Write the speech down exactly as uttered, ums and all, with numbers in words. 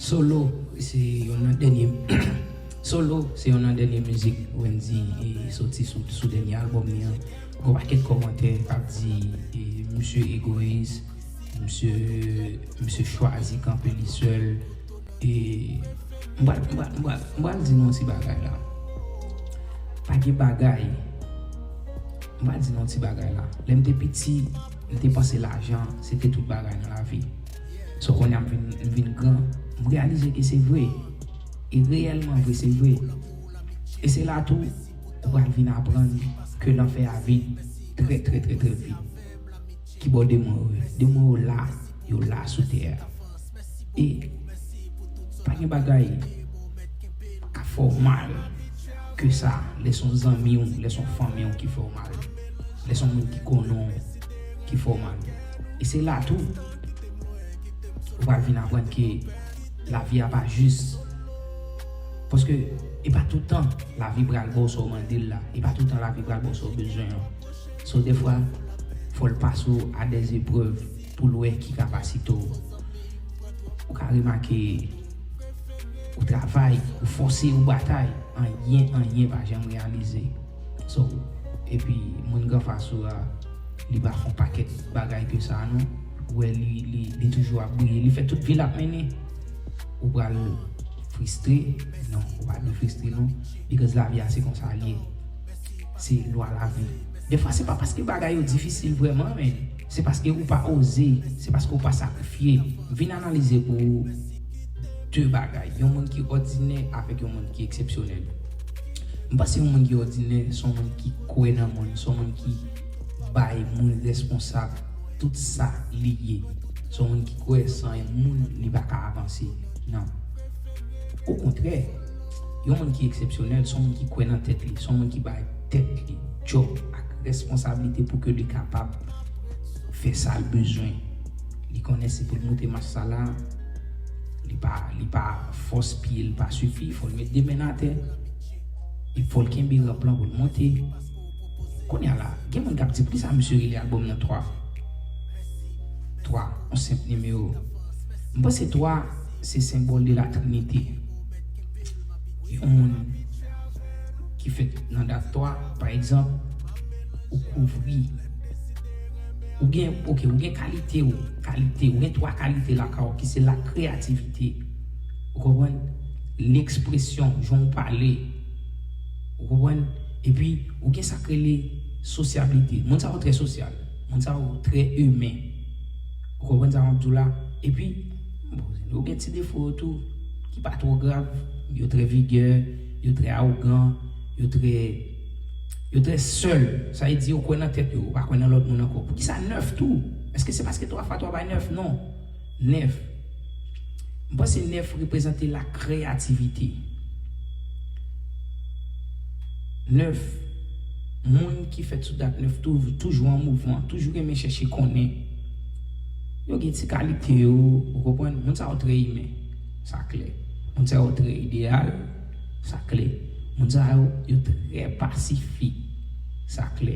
Solo se youn nan dènye Solo se youn nan dènye mizik Wendy e soti sou, sou dènye albòm li an. Gon pakèt kòmantè k ap di e, misye egoyis, misye, misye chwazi kanpe li sèl. E m pral, m pral, m pral, m pral di nou yon ti bagay la. Pa gen bagay. M pral di nou yon ti bagay la. Lè m te piti, m te panse lajan se te tout bagay nan lavi. So kounye a m vin, m vin gran, m reyalize ke se vre. E reyèlman vre, se vre. E se la tou, ou pral vin aprann ke lanfè a vid trè, trè, trè, trè vid. Ki bò demon yo ye? Demon yo la, yo la sou tè a. E pa gen bagay ka fè w mal ke sa, lè se yon zanmi w, lè se yon fanmi w ki fè w mal, lè se yon moun ki konnen w ki fè w mal. E se la tou, ou pral vin aprann ke lavi a pa jis. Paske e pa tout tan lavi pral ba w sa w mande l la. E pa tout tan lavi pral ba w sa w bezwen an. So, defwa, fò l pase w a dè eprèv pou l wè ki kapasite w. Ou ka remake, ou travay, ou fòse, ou batay, anyen, anyen pa janm reyalize. So, epi moun k anfas ou a, li pa fè yon pakèt bagay ke sa, non. Ou wè li, li, li toujou ap briye, li fè tout vi l ap mennen. Ou pral fristre? Non, ou pa dwe fristre, non. Because lavi a se konsa l ye. Se lwa lavi. Defwa, se pa paske bagay yo difisil vrèman, men se paske ou pa oze, se paske ou pa sakrifye. Vin analize pou ou de bagay. Yon moun ki òdinè avèk yon moun ki eksepsyonèl. M panse yon moun ki òdinè, se yon moun ki kwè nan moun, se yon moun ki bay moun responsab tout sa li ye. Se yon moun ki kwè san moun li pa ka avanse. Non. Okontrè, yon moun ki eksepsyonèl, se yon moun ki kwè nan tèt li, se yon moun ki bay tèt li djòb ak responsablite pou ke li kapab fè sa l bezwen. Li konnen se pou l moute mach sa la, li pa, li pa fòs pye l pa sifi, fò l met de men atè, e fò l kenbe ranp lan pou l monte. Kounye a la, gen moun k ap di, poukisa misye rele albòm nan twa? Twa, yon senp nimewo. M panse twa se senbòl de la Trinite. Yon moun ki fèt nan dat twa, pa egzanp, ou kouvri. Ou gen, oke, ou gen kalite ou, kalite, ou gen twa kalite lakay ou ki se la kreyativite. Ou konprann? Lekspresyon, jan w pale. Ou konprann? Epi, ou gen sa k rele sosyablite. Moun sa yo trè sosyal. Moun sa yo trè imen. Ou konprann sa m ap di w la? Epi, bon, yo gen ti defo yo tou, ki pa twò grav. Yo trè vigè, yo trè awogan, yo trè, yo trè sèl. Sa vle di, yo kwè nan tèt yo, yo pa kwè nan lòt moun ankò. Poukisa nèf tou? Èske se paske twa fwa twa bay nèf? Non. Nèf. M panse nèf reprezante la kreyativite. Nèf, moun ki fèt sou dat nèf tou, toujou an mouvman, toujou renmen chèche konnen. Yo gen ti kalite yo, ou konprann? Moun sa yo trè imen, sa klè. Moun sa yo trè ideyal, sa klè. Moun sa yo, yo trè pasifik, sa klè.